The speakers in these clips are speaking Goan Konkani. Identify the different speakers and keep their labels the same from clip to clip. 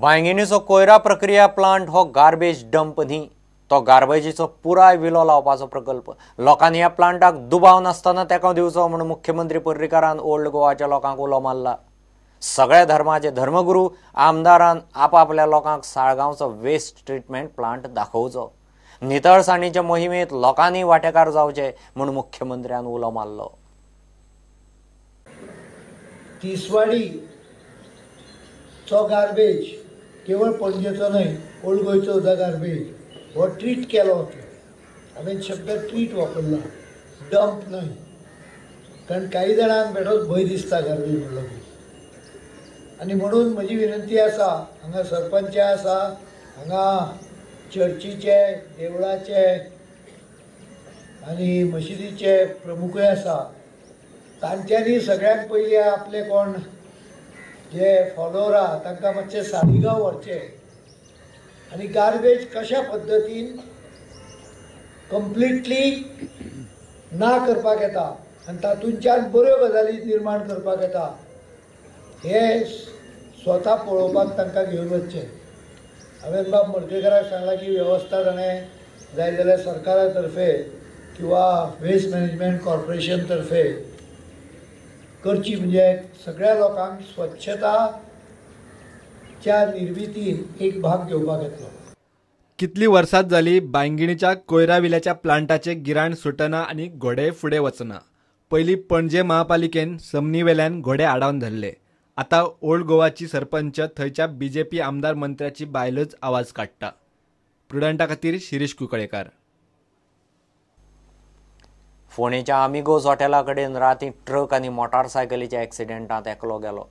Speaker 1: बांयगिणीचो कोयरा प्रक्रिया प्लांट हो गार्बेज डंप न्ही, तो गार्बेजीचो पुराय विलो लावपाचो प्रकल्प। लोकांनी ह्या प्लांटाक दुबाव नासतना तेंको दिवचो म्हूण मुख्यमंत्री पर्रीकारान ओल्ड गोवाच्या लोकांक उलो मारला। सगळ्या धर्माचे धर्मगुरू आमदारान आपापल्या लोकांक साळगांवचो वेस्ट ट्रिटमेंट प्लांट दाखोवचो। नितळसाणीच्या मोहिमेत लोकांनी वांटेकार जावचे म्हूण मुख्यमंत्र्यान उलो मारलो।
Speaker 2: तिसवाडीचो गार्बेज केवळ पणजेचो न्हय, ओल्ड गोंयचो सुद्दां गार्बेज हो ट्रीट केलो वतलो। हांवें शब्द ट्रीट वापरला, डंप न्हय, कारण काही जाणांक बेठोच भंय दिसता गार्बेज म्हणलो की। आनी म्हणून म्हजी विनंती आसा, हांगा सरपंच आसा, हांगा चर्चीचे, देवळाचे आनी मशिदीचे प्रमुखय आसा, तांच्यांनी सगळ्यांत पयलीं आपले कोण जे फॉलोवर आहा तांकां मातशें सालिगांव व्हरचें आनी गार्बेज कशा पद्दतीन कंप्लिटली ना करपाक येता आनी तातूंच्यान बऱ्यो गजाली निर्माण करपाक येता हे स्वता पळोवपाक तांकां घेवन वचचें। हांवें बाब मडकयकाराक सांगलां की वेवस्था ताणें जाय जाल्यार सरकारा तर्फे किंवा वेस्ट मॅनेजमेंट कॉर्पोरेशन तर्फे करची, म्हणजे सगळ्या लोकांक स्वच्छताच्या निर्मितीन एक भाग घेवपाक येतलो।
Speaker 3: कितली वर्सां जाली बांयगिणीच्या कोयरा विल्याच्या प्लांटाचे गिराण सुटना आनी घोडे फुडें वचना। पयलीं पणजे महापालिकेन समनी वेल्यान घोडे आडावन धरले, आतां ओल्ड गोवाची सरपंच थंयच्या बीजेपी आमदार मंत्र्याची बायलच आवाज काडटा। प्रुडंटा खातीर शिरीष कुंकळेकार।
Speaker 1: फोंडेच्या आमिगोज हॉटेला कडेन राती ट्रक आनी मोटारसायकलीच्या एक्सिडेंटांत एकलो गेलो।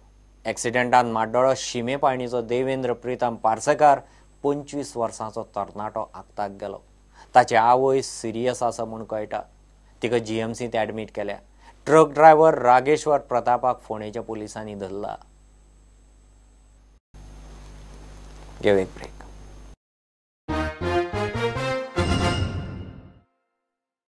Speaker 1: एक्सिडेंटांत म्हाड्डोळो शिमे पायणीचो देवेंद्र प्रितम पार्सेकार 25 वर्सांचो तरणाटो आक्ताक गेलो। ताची आवय सिरियस आसा म्हूण कळटा, तिका जीएमसींत ऍडमीट केल्या। ट्रक ड्रायव्हर रागेश्वर प्रतापाक फोंडेच्या पुलिसांनी धरला। घेवया एक ब्रेक।